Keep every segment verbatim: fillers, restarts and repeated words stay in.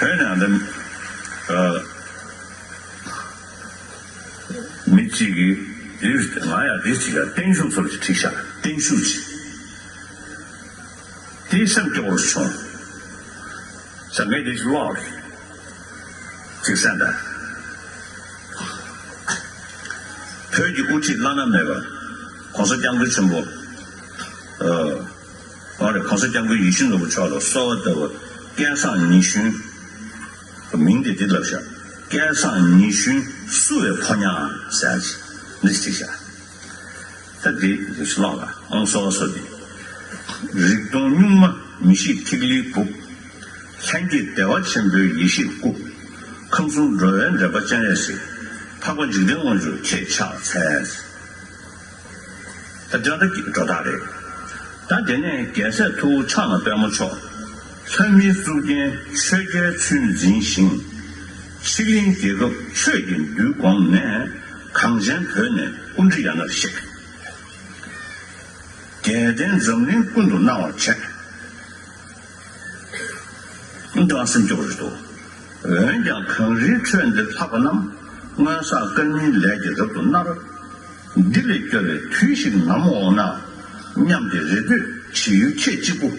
བོད་ནང་ལ་ཨ་མི་གཅིག་གིས་དེ་ང་ཡང་དེ་གཅིག་ལ་བརྟན་བཞུགས་ཚོར་གྱི་ཁྲིད་ཤག་བརྟན་བཞུགས་ཀྱི། དེའི་སེམས་སྐྱོ་བོར་བྱུང་། ས་ངས་དེ་ལོག་ཅིག་སེམས་དང་། བོད་ཀྱི་དབུ་ཁྲིད་བླ་ན་མེད་པ་༸གོང་ས་༸སྐྱབས་མགོན་ཆེན་པོ་ཨ་ཨ་རེ་༸གོང་ས་༸སྐྱབས་མགོན་ཡིད་བཞིན་ནོར་བུ་མཆོག་ལ་གསོལ་བ་བཏབ་པ། སྐལ་བཟང་ཉི་གཞོན། མིང་དེ་འདི་ལབ་ཤག་སྐལ་བཟང་ཉི་གཞོན་བསུ་བའི་ཕོ་ཉ་ཟེར་ཅིག་འདི་ཅིག་བྱས། ད་འདི་འདི་ཤི་ལོག་ལ་ཨང་སོ་སོ་འདི། རིག་སྟོང་གཉུག་མ་མི་ཤིགས་ཐིག་ལེའི་སྦུབས། ལྷན་སྐྱེས་བདེ་བ་ཆེན་པོའི་ཡེ་ཤེས་སྐུ། ཁམས་གསུམ་འགྲོ་བའི་འདྲེན་པ་སྤྱན་རས་གཟིགས། འཕགས་པ་འཇིག་རྟེན་དབང་ཕྱུག་ཁྱེད་ཕྱག་འཚལ། ད་དོན་དག་གི་སྒྲོ་བཏགས་རེད། ད་དེ་ནས་རྒྱལ་སྲས་ཐུ་བོ་ཕྱག་ན་པདྨོ་མཆོག་ལྷ་མིའི་གཙུག་རྒྱན་ཆོས་རྒྱལ་ཚུལ་འཛིན་ཞིང་། ཕྱི་གླིང་རྒྱལ་ཁབ་ཆོས་ཀྱི་འདུལ་དགོངས་ནས། གངས་ཅན་བོད་ནས་སྐུ་འདྲི་ཡ་ནར་གཤེགས། རྒྱལ་བསྟན་འཛམ་གླིང་ཀུན་ཏུ་སྣང་བར་བྱས། འདི་ཨ་སེམས་སྐྱོ་བོ་རེད་འདུག་འོན་ཀྱང་གངས་རིའི་ཁྲོད་འདིར་ལྷགས་པ་རྣམས། སྔོན་བསགས་དཀར་མིན་ལས་ཀྱིས་རབ་ཏུ་མནར། འདི་ལས་སྐྱོབ་པའི་དུས་ཤིག་ནམ་འོང་ན། སྙམ་སྟེ་རེ་ལྟོས་བྱེད་ཡུལ་ཁྱེད་གཅིག་པུ།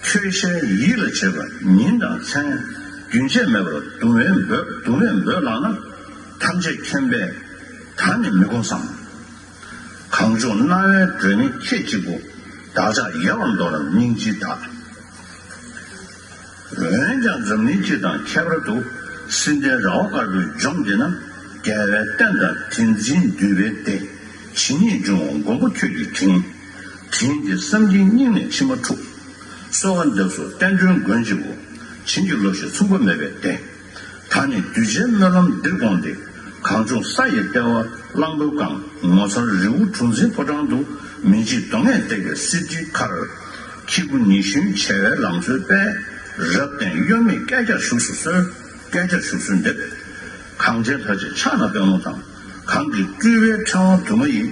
ཁྱོད་ཞལ་ཡིད་ལ་བྱེད་པ་ཉིན་དང་མཚན། རྒྱུན་ཆད་མེད་པར་གདུང་བས་འབོད་གདུང་བས་འབོད་ལགས་ན། ཐམས་ཅད་མཁྱེན་པས་ད་ནི་མི་དགོངས་སམ། གངས་ལྗོངས་རྣ་བའི་སྒྲོན་མེ་ཁྱེད་གཅིག་པུ། བདག་ཅག་ཡལ་བར་འདོར་རམ་སྙིང་རྗེའི་བདག་འོན་ཀྱང་འཛམ་གླིང་སྤྱི་དང་ཁྱད་པར་དུ། སྲིད་མཐའི་ར་བ་དཀར་པོའི་ལྗོངས་འདི་ན། རྒྱལ་བའི་བསྟན་དང་དེ་འཛིན་འདུས་པའི་སྡེ། ཇི་སྙེད་འབྱུང་བ་མགོན་པོ་ཁྱོད་ཀྱི་དྲིན། དྲིན་འདི་བསམ་གྱིས་སྙིང་ནས་མཆི་མ་འཁྲུགས། གསོལ་བ་འདེབས་སོ་བསྟན་སྒྲོན་མགོན་གཅིག་པུ། བྱིན་གྱིས་རློབས་ཤིག་མཚུངས་པ་མེད་པའི་སྡེ། ད་ནི་གདུལ་བྱའི་སྨོན་ལམ་འདིར་དགོངས་ཏེ། གངས་ལྗོངས་ས་ཡི་ལྟེ་བ་གླང་པོའི་སྒང་། ངོ་མཚར་རི་བོ་གྲུ་འཛིན་ཕོ་བྲང་དུ། མི་འཇིགས་གདོང་ལྔས་བཏེགས་པའི་གསེར་ཁྲིའི་མཁར། ཁྱེད་སྐུ་ཉི་གཞོན་བྱེ་བའི་ལང་ཚོའི་དཔལ། རབ་བརྟན་གཡོ་མེད་བསྐལ་བརྒྱར་བཞུགས་སུ་གསོལ། བསྐལ་བརྒྱར་བཞུགས་གསོལ་འདེབས། གངས་ཅན་ལྷ་རྗེ་ཕྱག་ན་པདྨོ་དང་། གང་གི་སྤྲུལ་པའི་ཕྲེང་བ་དུ་མ་ཡིས།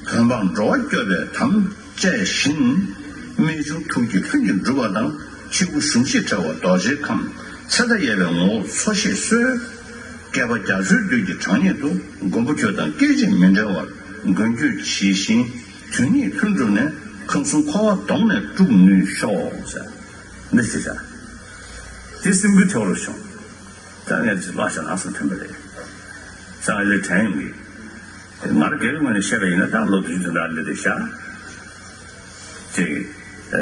བོད་འབངས་འགྲོ་བ་སྐྱོབ་པའི་དམ། བཅས་བཞིན། རྨད་བྱུང་ཐུགས་ཀྱི་ལྷུན་གྱིས་གྲུབ་པ་དང་། ཁྱེད་སྐུ་གཞོམ་གཞིས་བྲལ་བ་རྡོ་རྗེའི་ཁམས། ཚེ་མཐའ་ཡས་པའི་ངོ་བོར་འཚོ་གཞེས་གསོལ། བསྐལ་པ་རྒྱ་མཚོའི་རྡུལ་གྱི་གྲངས་སྙེད་དུ། མགོན་པོ་ཁྱོད་དང་སྐད་ཅིག་མི་འབྲལ་བར། མགོན་ཁྱོད་ཇི་བཞིན་དུ་ནི་ལྷུན་གྲུབ་ནས། ཁམས་གསུམ་འཁོར་བ་དོང་ནས་སྤྲུགས་ནུས་ཤོག་ཟེར། འདི་ཞེས་བྱ། དེ་སེམས་འགུལ་ཐེབས་རུ་བྱུང་། ད་ངས་ཅིག་ལག་བཞག་ན་སེམས་ཐོན་པ་རེད། ས་ང་ལས་དྲན་ཡོང་གི། དེ་ང་རང་སྒེར་ངོས་ནས་བཤད་པ་ཡིན་ན་ད་ལོ་དུས་དེ་འདྲ་འདི་དེ་བཞག་ཅིག་ཨ་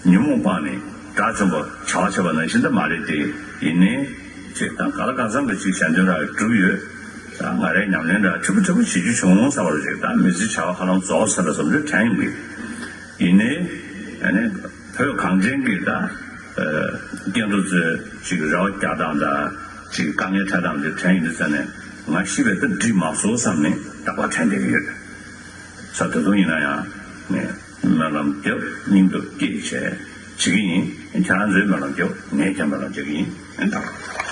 ཉོན་མོངས་སྤངས་ནས་དགྲ་བཅོམ་པ་བྱ་བ་བྱེད་པ་ནང་བཞིན་ད་མ་རེད་དེ། ཡིན་ནའི་ཅིག་ད་ག་ལ་གང་འཚམ་གྱི་ཅིག་ཞལ་འདོན་ར་གྲུབ་ཡོད། ད་ང་རའི་ཉམས་ལེན་ར་ཕྲུ་གུ་ཕྲུ་གུ་བྱེད་རྒྱུ་བྱུང་ས་བ་རེད། ད་མི་ཚེ་བྱ་བ་ཧ་ལམ་རྫོགས་ས་ལ་བསམ་ཚུལ་དྲན་ཡོང་གི། ཡིན་ནའི་ཨ་ནི་བོད་གངས་ཅན་གྱི་ད་ཨ་སྐྱེ་འགྲོ་ཚོའི་ཅིག་རེ་བ་རྒྱག་སྟངས་དང་ཅིག་དཀའ་ངལ་འཕྲད་སྟངས་དེ་དྲན་ཡོང་དུས་ཙ་ནས་ང་ཤི་བའི་སྐབས་འགྲིག་མ་སོང་བསམ་ནས་རྟག་པར་དྲན་བསྡད་ཀྱི་ཡོད། ས་ད་དུང་ཡིན་ན་ཡང་ངས་སྨོན་ལམ་རྒྱབ་སྙིང་སྟོབས་བསྐྱེད་བྱས་བྱེད་ཀྱི་ཡིན། ཁྱེད་རང་ཚོའི་སྨོན་ལམ་རྒྱབ་ངས་ཀྱང་སྨོན་ལམ་རྒྱག་གི་ཡིན། ཨ་ནི་ད།